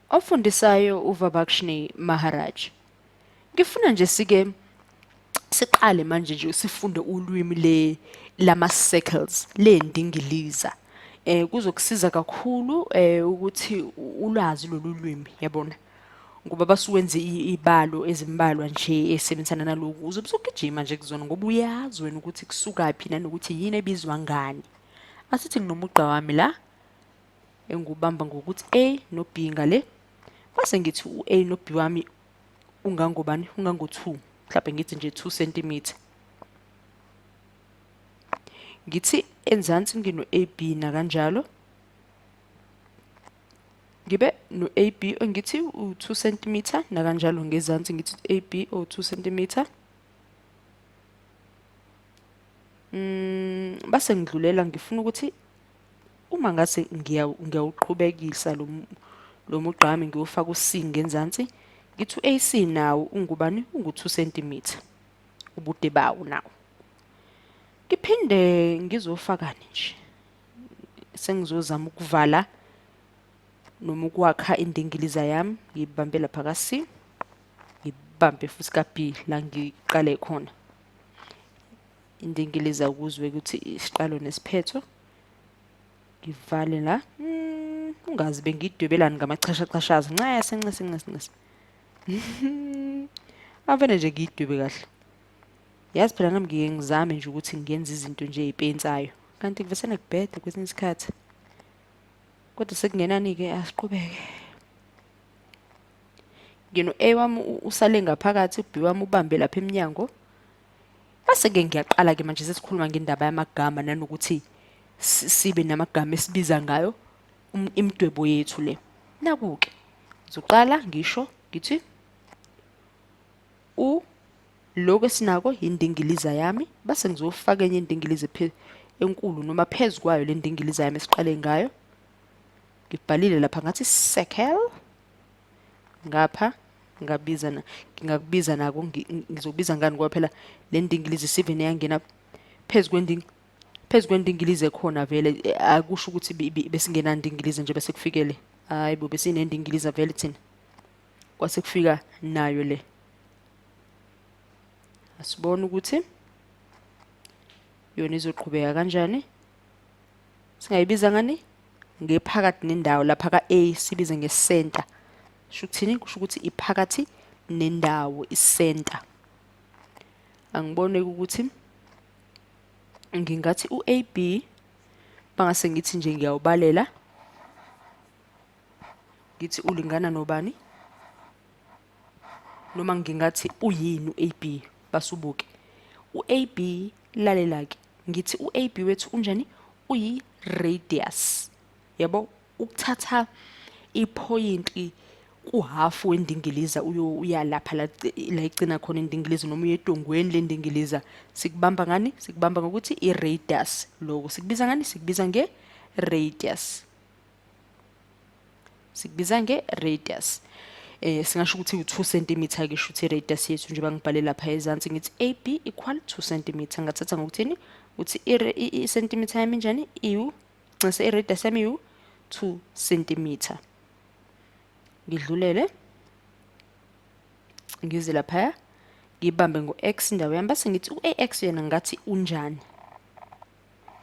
Ofundisayo uVabakshni Maharaj. Ngifuna nje sike siqale manje nje sifunde ulwimi le lama circles lendingiliza. Kuzokusiza kakhulu ukuthi ulwazi lolu lwimi yabona. Ngoba basuwenze ibalo ezimbalwa nje esebenzisana naloku uzobe usugijima nje kuzona ngoba uyazi wena ukuthi kusukaphi nanokuthi yini ebizwa ngani. Asithi nginomugqa wami la engiwubamba ngokuthi A no B ngale base ngithi u-A no B wami ungangobani ungango-2 mhlawumbe ngithi nje 2 cm ngithi enzansi ngino-AB nakanjalo ngibe no-AB engithi u-2 cm nakanjalo ngezansi ngithi AB o-2 cm base ngidlulela ngifuna ukuthi uma ngase ngiyawuqhubekisa lo lo mugqa wami ngiwufaka u-C ngenzansi ngithi u-AC nawo ungubani ungu-2 cm ubude bawo nawo ngiphinde ngizofakani nje sengizozama ukuvala noma ukwakha indingiliza yami ngibambe lapha ka-C ngibambe futhi ka-B la ngiqale khona Indingiliza ukuzwe ukuthi isiqalo nesiphetho. Ngivale la. Ungazi bengidwebelani ngamachashachashaza. Ncese ncese ncese ncese. Avele nje ngiyidwebe kahle. Yazi phela nami ngike ngizame nje ukuthi ngiyenze izinto nje ey'pensayo. Kanti kuvesane kubhede kwesinye isikhathi. Kodwa sekungenani-ke asiqhubeke. Ngino-A wami usale ngaphakathi, u-B wami ubambe lapha emnyango. Base-ke ngiyaqala-ke manje sesikhuluma ngendaba yamagama nanokuthi sibe namagama esibiza ngayo um, imidwebo yethu le. Naku-ke ngizoqala ngisho ngithi u lokhu esinako yindingiliza yami base ngizofaka enye indingiliza enkulu noma phezu kwayo le ndingiliza yami esiqale ngayo. Ngibhalile lapha ngathi circle ngapha ngabiza na ngingakubiza nako ngizokubiza ngani ngoba phela le ndingilizi sivene yangena phezu kwending phezu kwendingilizi ekhona vele eh, akusho ukuthi besingenandingilizi nje bese kufikele hayi bo besinendingiliza vele thina kwase kufika nayo le asibone ukuthi yona izoqhubeka kanjani Singayibiza ngani? Ngephakathi nendawo lapha ka-A sibize ngesenta. Kusho ukuthini? Kusho ukuthi iphakathi nendawo isenta. Angibone ukuthi ngingathi u-AB bangase ngithi nje ngiyawubalela ngithi ulingana nobani noma ngingathi uyini u-AB basubuke u-AB lalela-ke ngithi u-AB wethu unjani uyi-radius yabo ukuthatha iphoyinti kuhafu wendingiliza uya lapha la la igcina khona indingiliza noma uye edongweni lendingiliza sikubamba ngani sikubamba ngokuthi i-radius lokho sikubiza ngani sikubiza nge-radius Sikubiza nge-radius. Singasho ukuthi u-2 cm ke shuthi i-radius yethu njengoba ngibhale lapha ezansi ngithi AB equal 2 cm. Ngathatha ngokuthini? Uthi i-centimeter yami injani? Iwu ncese i-radius yami iwu 2 cm. Ngidlulele ngize laphaya ngibambe ngo-x indawo yami base ngithi u-ax yena ngathi unjani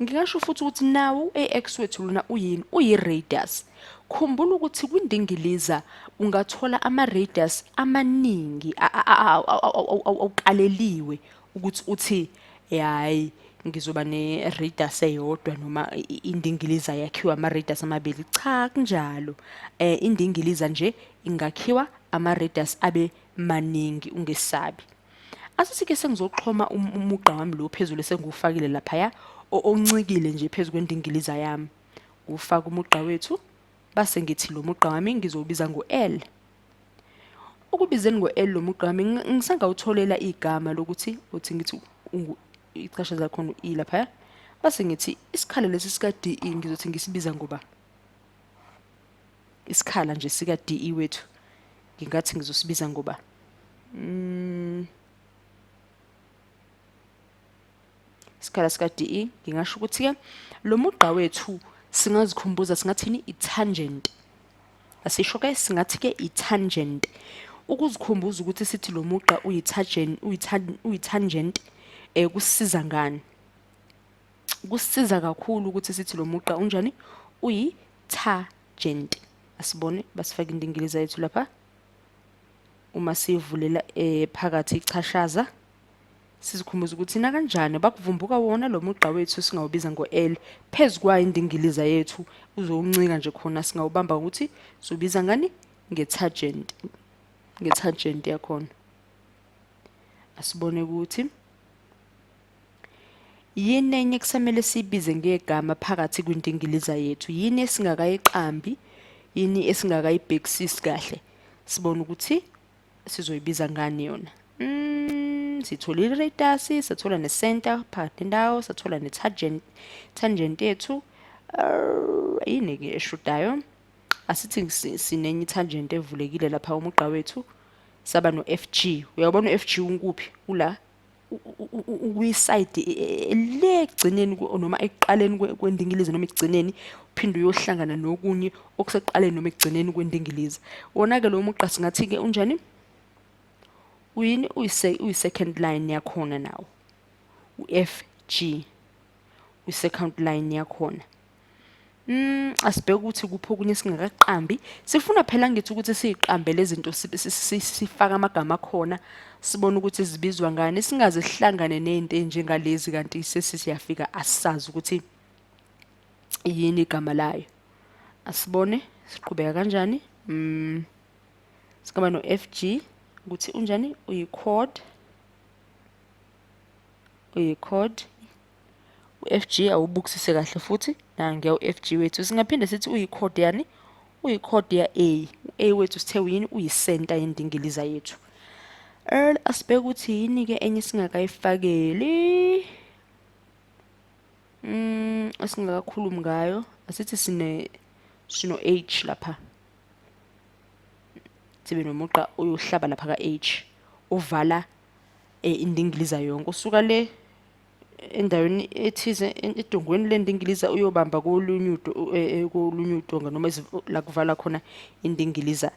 Ngingasho futhi ukuthi nawo u-AX wethu lona uyini? Uyi-radius. Khumbula ukuthi kwindingiliza ungathola ama-radius amaningi awukaleliwe ukuthi uthi hayi ngizoba ne-radius eyodwa noma indingiliza yakhiwa ama-radius amabili. Cha, kunjalo. Indingiliza nje ingakhiwa ama-radius abe maningi ungesabi. Asithi-ke sengizoxhoma um, umugqa wami lo phezulu esengiwufakile laphaya oncikile nje phezu kwendingiliza yami. Ngiwufaka umugqa wethu base ngithi lo mugqa wami ngizowubiza ngo-L. Ukubizeni ngo-L lo mugqa wami ngisangawutholela igama lokuthi uthi ngithi ichashaza lakhona u-E laphaya base ngithi isikhala lesi sika-DE ngizothi ngisibiza ngoba isikhala nje sika-DE wethu ngingathi ngizosibiza ngoba isikhala sika-DE ngingasho ukuthi-ke lo mugqa wethu singazikhumbuza singathini i-tangent Asisho ke, singathi ke i-tangent. Ukuzikhumbuza ukuthi sithi lo mugqa uyi-tangent kusisiza ngani? Kusisiza kakhulu ukuthi sithi lo mugqa unjani? Uyi-tangent. Asibone, basifake indingiliza yethu lapha. Uma sivulela phakathi ichashaza, sizikhumbuza ukuthi nakanjani bakuvumbuka wona lo mugqa wethu singawubiza ngo-L phezu kwayo indingiliza yethu, uzowuncika nje khona, singawubamba ukuthi siwubiza ngani? Nge-tangent, nge-tangent yakhona. Asibone ukuthi yini enye kusamele siyibize ngegama phakathi kwindingiliza yethu, yini esingakayiqambi, yini esingakayibhekisisi kahle, sibone ukuthi sizoyibiza ngani yona. Sitholile i-radius, sathola ne-center phakathi nendawo, sathola ne-tangent, tangent yethu. Yini ke eshodayo? Asithi sinenye i-tangent evulekile lapha umugqa wethu, saba no-FG. Uyabona u-FG unkuphi? Ula ukuyisayidi le ekugcineni noma ekuqaleni kwendingilizi noma ekugcineni, uphinde uyohlangana nokunye okusekuqaleni noma ekugcineni kwendingilizi. Wona-ke lo mugqa singathi-ke unjani? Uyini? Uyi-second line yakhona nawo. U-FG uyi-second line yakhona. Asibheke ukuthi kuphi okunye singakaqambi. Sifuna phela ngithi ukuthi siyiqambe lezi zinto, sifake amagama akhona, sibone ukuthi zibizwa ngani, singaze sihlangane nezinto ezinjengalezi kanti sesiyafika asisazi ukuthi yini igama layo. Asibone siqhubeka kanjani. Singaba no-FG ukuthi unjani? Uyi-chord, uyi-chord. U-FG awubukisise kahle futhi, nangiya u-FG wethu. Singaphinde sithi uyi-chord yani? Uyi-chord ya A. U-A wethu sithe uyini? Uyi-center yendingiliza yethu. Asibheke ukuthi yini-ke enye singakayifakeli, esingakakhulumi ngayo. Asithi sino H lapha, sibe nomugqa oyohlaba lapha ka-H ovala indingiliza yonke, usuka le endaweni ethize edongweni lendingiliza uyobamba kolunye kolunye udonga noma la kuvala khona indingiliza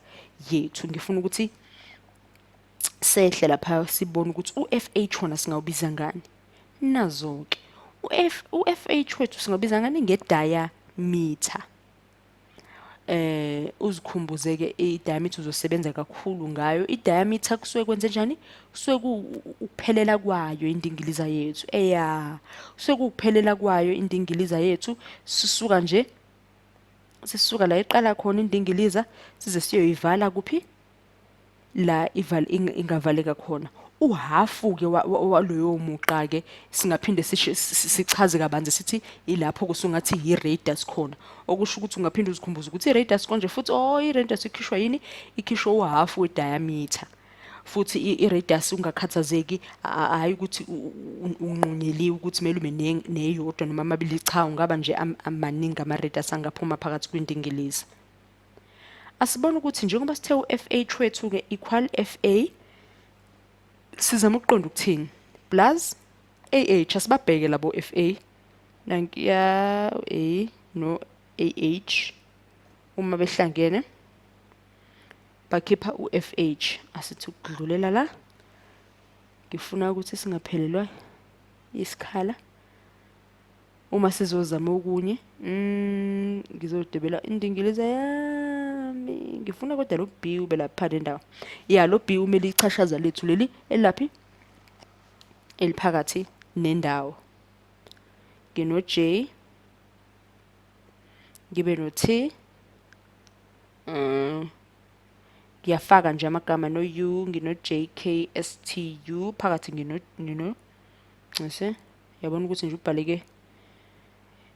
yethu. Ngifuna ukuthi sehle lapha sibone ukuthi u-FH wona singawubiza ngani. Nazo-ke u-FH wethu singawubiza ngani? Nge-diameter. Uzikhumbuze-ke i-diameter, uzosebenza kakhulu ngayo i-diameter. Kusuke kwenze njani? Kusuke ukuphelela kwayo indingiliza yethu, eya, kusuke kuwukuphelela kwayo indingiliza yethu. Sisuka nje, sisuka la iqala khona indingiliza size siyoyivala kuphi la ingavaleka khona. Uhhafu-ke waloyo mugqa-ke singaphinde sichaze kabanzi sithi ilapho kusungathi i-radius khona, okusho ukuthi ungaphinde uzikhumbuze ukuthi i-radius konje futhi, oh, i-radius ikhishwa yini? Ikhishwa uhhafu we-diameter. Futhi i-radius, ungakhathazeki, hhayi ukuthi unqunyeliwe ukuthi kumele ube neyodwa noma amabili, cha, ungaba nje amaningi ama-radius angaphuma phakathi kwindingilizi. Asibone ukuthi njengoba sithe u-FH wethu-ke equal FA, sizama ukuqonda ukuthini? Plus AH. Asibabheke labo FA, nankiya A no AH, uma behlangene bakhipha u-FH. Asithi ukudlulela la, ngifuna ukuthi singaphelelwa isikhala uma sizozama okunye. Ngizodwebela indingiliza yami, ngifuna kodwa lo B ube lapha nendawo ya lo B umele ichashaza lethu leli elaphi eliphakathi nendawo. Ngino J, ngibe no T, ngiyafaka nje amagama, no U, ngino J, K, S, T, U phakathi, ngino ncese. Yabona ukuthi nje ubhaleke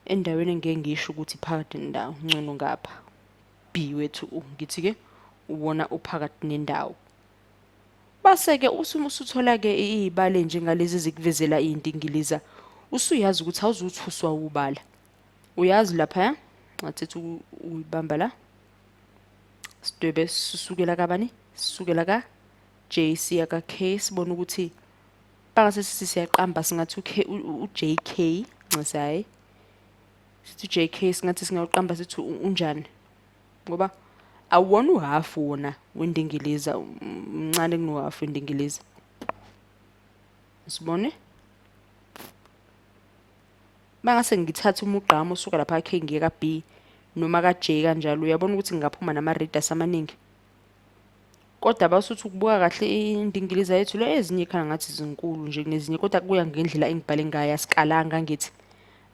endaweni engeke ngisho ukuthi phakathi nendawo, ngcono ngapha. B wethu ngithi-ke uwona uphakathi nendawo. Base-ke usuthola-ke iy'balo njengalezi ezikuvezela iy'ndingiliza, usuyazi ukuthi awuzuthuswa ubala. Uyazi laphaya, ngathi uyibamba la, sidwebe sisukela kabani? Sisukela ka-J siya ka-K, sibone ukuthi bangase sithi siyaqamba, singathi u-K, u-JK, ncese, hhayi, sithi u-JK, singathi singawuqamba sithi unjani, ngoba Awuwona uhhafu wona wendingiliza, mncane kunohhafu wendingiliza. Sibone? Mangase ngithathe umugqa wami osuka lapha K ngiye ka-B noma ka-J kanjalo, uyabona ukuthi ngingaphuma nama-radius amaningi. Kodwa basuthi ukubuka kahle indingiliza yethu le, ezinye ikhona ngathi zinkulu nje kunezinye, kodwa kuya ngendlela engibhale ngayo, asikalanga ngithi,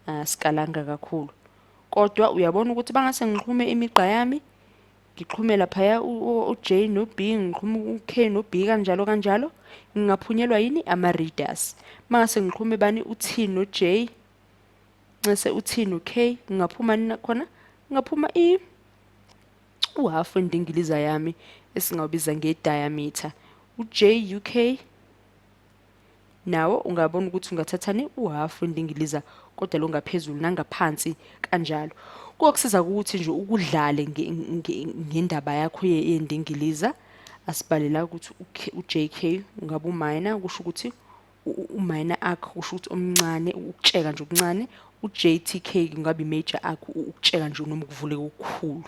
asikalanga kakhulu. Kodwa uyabona ukuthi bangase ngixhume imigqa yami, ngixhume laphaya u-J no-B, ngixhume u-K no-B kanjalo kanjalo, ngingaphunyelwa yini ama-radius. Mangase ngixhume bani u-T no-J, ncese u-T no-K, ngingaphuma nini khona? Ngingaphuma uhhafu wendingiliza yami esingawubiza nge-diameter. U-J U K nawo ungabona ukuthi ungathathani uhhafu wendingiliza, kodwa lo ngaphezulu nangaphansi kanjalo. Kuyokusiza ukuthi nje ukudlale ngendaba yakho yendingiliza. Asibhale la ukuthi u-J K ungabe u-minor, kusho ukuthi u-minor arc, kusho ukuthi omncane, ukutsheka nje okuncane. U-J T K kungabe i-major arc, ukutsheka nje noma ukuvuleka okukhulu.